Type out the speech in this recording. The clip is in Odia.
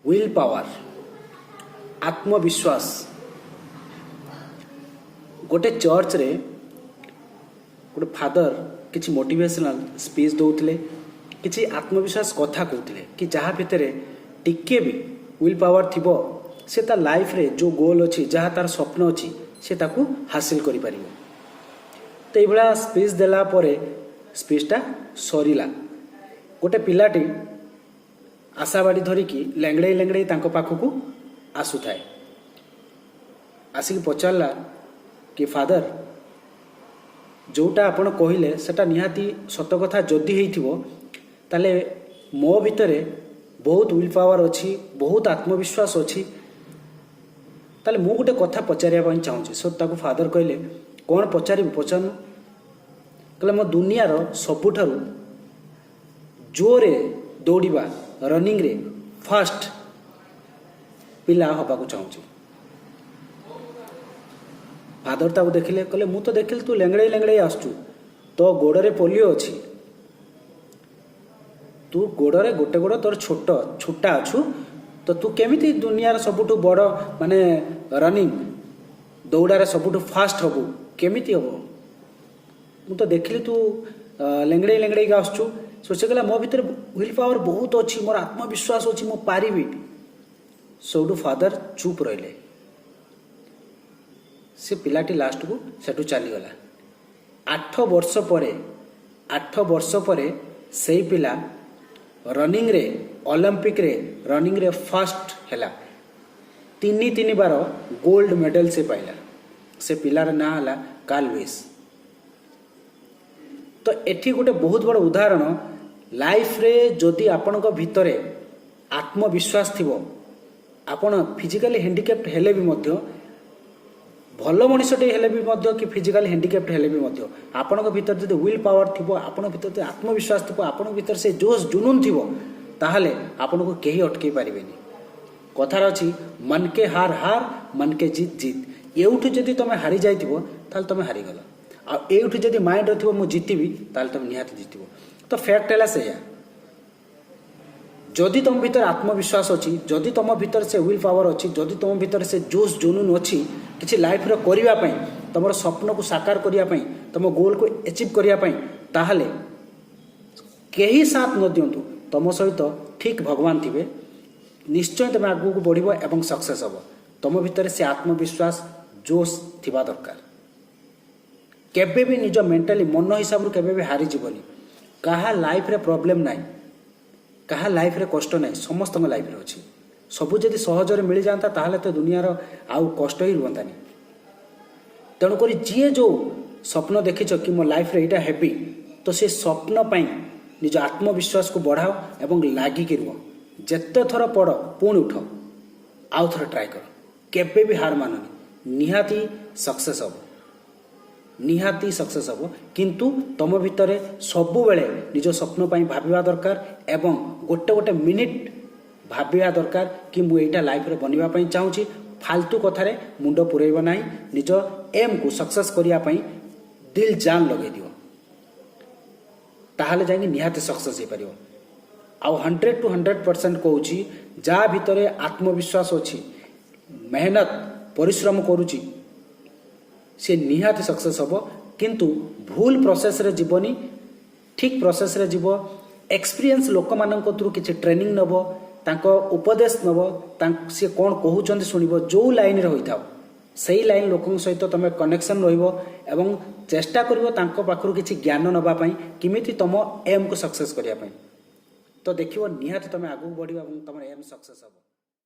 Will power, ଆତ୍ମବିଶ୍ୱାସ। ଗୋଟେ ଚର୍ଚ୍ଚରେ ଗୋଟେ ଫାଦର କିଛି ମୋଟିଭେସନାଲ ସ୍ପିଚ୍ ଦେଉଥିଲେ, କିଛି ଆତ୍ମବିଶ୍ୱାସ କଥା କହୁଥିଲେ କି ଯାହା ଭିତରେ ଟିକିଏ ବି will power ଥିବ, ସେ ତା ଲାଇଫରେ ଯେଉଁ ଗୋଲ୍ ଅଛି, ଯାହା ତାର ସ୍ୱପ୍ନ ଅଛି, ସେ ତାକୁ ହାସିଲ କରିପାରିବ। ତ ଏଇଭଳିଆ ସ୍ପିଚ୍ ଦେଲା ପରେ ସ୍ପିଚ୍ଟା ସରିଲା। ଗୋଟେ ପିଲାଟି ଆଶାବାଡ଼ି ଧରିକି ଲେଙ୍ଗଡ଼େଇ ଲେଙ୍ଗଡ଼େଇ ତାଙ୍କ ପାଖକୁ ଆସୁଥାଏ। ଆସିକି ପଚାରିଲା କି, ଫାଦର, ଯେଉଁଟା ଆପଣ କହିଲେ ସେଟା ନିହାତି ସତ କଥା ଯଦି ହେଇଥିବ, ତାହେଲେ ମୋ ଭିତରେ ବହୁତ will power ଅଛି, ବହୁତ ଆତ୍ମବିଶ୍ୱାସ ଅଛି। ତାହେଲେ ମୁଁ ଗୋଟେ କଥା ପଚାରିବା ପାଇଁ ଚାହୁଁଛି। ସୋ ତାକୁ ଫାଦର କହିଲେ, କ'ଣ ପଚାରିବୁ, ପଚାରୁନୁ। କହିଲେ, ମୋ ଦୁନିଆର ସବୁଠାରୁ ଜୋରରେ ଦୌଡ଼ିବା, ରନିଂରେ ଫାଷ୍ଟ ପିଲା ହେବାକୁ ଚାହୁଁଛି। ଫାଦର ତାକୁ ଦେଖିଲେ, କହିଲେ, ମୁଁ ତ ଦେଖିଲି ତୁ ଲେଙ୍ଗଡ଼େଇ ଲେଙ୍ଗଡ଼େଇ ଆସୁଛୁ, ତୋ ଗୋଡ଼ରେ ପୋଲିଓ ଅଛି, ତୁ ଗୋଡ଼ରେ ଗୋଟେ ଗୋଡ଼ ତୋର ଛୋଟ ଛୋଟା ଅଛୁ, ତ ତୁ କେମିତି ଦୁନିଆର ସବୁଠୁ ବଡ଼ ମାନେ ରନିଂ ଦୌଡ଼ାରେ ସବୁଠୁ ଫାଷ୍ଟ ହବୁ, କେମିତି ହବ? ମୁଁ ତ ଦେଖିଲି ତୁ ଲେଙ୍ଗଡ଼େଇ ଲେଙ୍ଗଡ଼େଇକି ଆସୁଛୁ। ସୋ ସେ କହିଲା, ମୋ ଭିତରେ will power ବହୁତ ଅଛି, ମୋର ଆତ୍ମବିଶ୍ୱାସ ଅଛି, ମୁଁ ପାରିବି। ସେଇଠୁ ଫାଦର ଚୁପ୍ ରହିଲେ। ସେ ପିଲାଟି ଲାଷ୍ଟକୁ ସେଠୁ ଚାଲିଗଲା। 8 ବର୍ଷ ପରେ, 8 ବର୍ଷ ପରେ ସେଇ ପିଲା ରନିଂରେ, ଅଲମ୍ପିକରେ ରନିଂରେ ଫାଷ୍ଟ ହେଲା। ତିନି ତିନି ବାର ଗୋଲ୍ଡ ମେଡାଲ ସେ ପାଇଲା। ସେ ପିଲାର ନାଁ ହେଲା କାର୍ଲ ଲୁଇସ୍। ତ ଏଠି ଗୋଟେ ବହୁତ ବଡ଼ ଉଦାହରଣ। ଲାଇଫରେ ଯଦି ଆପଣଙ୍କ ଭିତରେ ଆତ୍ମବିଶ୍ୱାସ ଥିବ, ଆପଣ ଫିଜିକାଲି ହ୍ୟାଣ୍ଡିକ୍ୟାପ୍ଟ ହେଲେ ବି ମଧ୍ୟ, ଭଲ ମଣିଷଟେ ହେଲେ ବି ମଧ୍ୟ କି ଫିଜିକାଲି ହ୍ୟାଣ୍ଡିକ୍ୟାପ୍ଟ ହେଲେ ବି ମଧ୍ୟ, ଆପଣଙ୍କ ଭିତରେ ଯଦି will power ଥିବ, ଆପଣଙ୍କ ଭିତରେ ଯଦି ଆତ୍ମବିଶ୍ୱାସ ଥିବ, ଆପଣଙ୍କ ଭିତରେ ସେ ଜୋଶ ଜୁନୁନ ଥିବ, ତାହେଲେ ଆପଣଙ୍କୁ କେହି ଅଟକେଇ ପାରିବେନି। କଥାରେ ଅଛି, मन के हार हार, मन के जीत जीत। ଏଉଠୁ ଯଦି ତୁମେ ହାରି ଯାଇଥିବ, ତାହେଲେ ତୁମେ ହାରିଗଲ। ଆଉ ଏଇଠୁ ଯଦି ମାଇଣ୍ଡରେ ଥିବ ମୁଁ ଜିତିବି, ତାହେଲେ ତୁମେ ନିହାତି ଜିତିବ। ତ ଫ୍ୟାକ୍ଟ ହେଲା ସେଇଆ। ଯଦି ତୁମ ଭିତରେ ଆତ୍ମବିଶ୍ୱାସ ଅଛି, ଯଦି ତୁମ ଭିତରେ ସେ will power ଅଛି, ଯଦି ତୁମ ଭିତରେ ସେ ଜୋଶ ଜୁନୁନ ଅଛି କିଛି ଲାଇଫରେ କରିବା ପାଇଁ, ତୁମର ସ୍ୱପ୍ନକୁ ସାକାର କରିବା ପାଇଁ, ତୁମ ଗୋଲକୁ ଆଚିଭ୍ କରିବା ପାଇଁ, ତାହେଲେ କେହି ସାଥ ନ ଦିଅନ୍ତୁ, ତୁମ ସହିତ ଠିକ୍ ଭଗବାନ ଥିବେ। ନିଶ୍ଚୟ ତୁମେ ଆଗକୁ ବଢ଼ିବ ଏବଂ ସକ୍ସେସ୍ ହେବ। ତୁମ ଭିତରେ ସେ ଆତ୍ମବିଶ୍ୱାସ, ଜୋଶ ଥିବା ଦରକାର। କେବେ ବି ନିଜ ମେଣ୍ଟାଲି ମନ ହିସାବରୁ କେବେ ବି ହାରିଯିବନି। କାହା ଲାଇଫରେ ପ୍ରୋବ୍ଲେମ୍ ନାହିଁ, କାହା ଲାଇଫରେ କଷ୍ଟ ନାହିଁ? ସମସ୍ତଙ୍କ ଲାଇଫରେ ଅଛି। ସବୁ ଯଦି ସହଜରେ ମିଳିଯାଆନ୍ତା, ତାହେଲେ ତ ଦୁନିଆର ଆଉ କଷ୍ଟ ହିଁ ରୁହନ୍ତାନି। ତେଣୁକରି ଯିଏ ଯେଉଁ ସ୍ୱପ୍ନ ଦେଖିଛ କି ମୋ ଲାଇଫରେ ଏଇଟା ହେବି, ତ ସେ ସ୍ୱପ୍ନ ପାଇଁ ନିଜ ଆତ୍ମବିଶ୍ୱାସକୁ ବଢ଼ାଅ ଏବଂ ଲାଗିକି ରୁହ। ଯେତେ ଥର ପଡ଼, ପୁଣି ଉଠ, ଆଉ ଥରେ ଟ୍ରାଏ କର। କେବେ ବି ହାର ମାନନି। ନିହାତି ସକ୍ସେସ୍ ହେବ, ନିହାତି ସକ୍ସେସ୍ ହେବ। କିନ୍ତୁ ତୁମ ଭିତରେ ସବୁବେଳେ ନିଜ ସ୍ୱପ୍ନ ପାଇଁ ଭାବିବା ଦରକାର ଏବଂ ଗୋଟେ ଗୋଟେ ମିନିଟ୍ ଭାବିବା ଦରକାର କି ମୁଁ ଏଇଟା ଲାଇଫରେ ବନିବା ପାଇଁ ଚାହୁଁଛି। ଫାଲତୁ କଥାରେ ମୁଣ୍ଡ ପୁରେଇବ ନାହିଁ। ନିଜ ଏମ୍କୁ ସକ୍ସେସ୍ କରିବା ପାଇଁ ଦିଲ ଜାନ୍ ଲଗେଇ ଦିଅ, ତାହେଲେ ଯାଇକି ନିହାତି ସକ୍ସେସ୍ ହେଇପାରିବ। ଆଉ 100 ଟୁ 100% କହୁଛି, ଯାହା ଭିତରେ ଆତ୍ମବିଶ୍ୱାସ ଅଛି, ମେହନତ ପରିଶ୍ରମ କରୁଛି, ସେ ନିହାତି ସକ୍ସେସ୍ ହେବ। କିନ୍ତୁ ଭୁଲ ପ୍ରୋସେସ୍ରେ ଯିବନି, ଠିକ୍ ପ୍ରୋସେସ୍ରେ ଯିବ। ଏକ୍ସପିରିଏନ୍ସ ଲୋକମାନଙ୍କ ଥ୍ରୁ କିଛି ଟ୍ରେନିଂ ନେବ, ତାଙ୍କ ଉପଦେଶ ନେବ, ତାଙ୍କ ସିଏ କ'ଣ କହୁଛନ୍ତି ଶୁଣିବ। ଯେଉଁ ଲାଇନ୍ରେ ହୋଇଥାଅ, ସେଇ ଲାଇନ୍ ଲୋକଙ୍କ ସହିତ ତୁମେ କନେକ୍ସନ୍ ରହିବ ଏବଂ ଚେଷ୍ଟା କରିବ ତାଙ୍କ ପାଖରୁ କିଛି ଜ୍ଞାନ ନେବା ପାଇଁ, କେମିତି ତୁମ ଏମ୍କୁ ସକ୍ସେସ୍ କରିବା ପାଇଁ। ତ ଦେଖିବ, ନିହାତି ତୁମେ ଆଗକୁ ବଢ଼ିବ ଏବଂ ତୁମର ଏମ୍ ସକ୍ସେସ୍ ହେବ।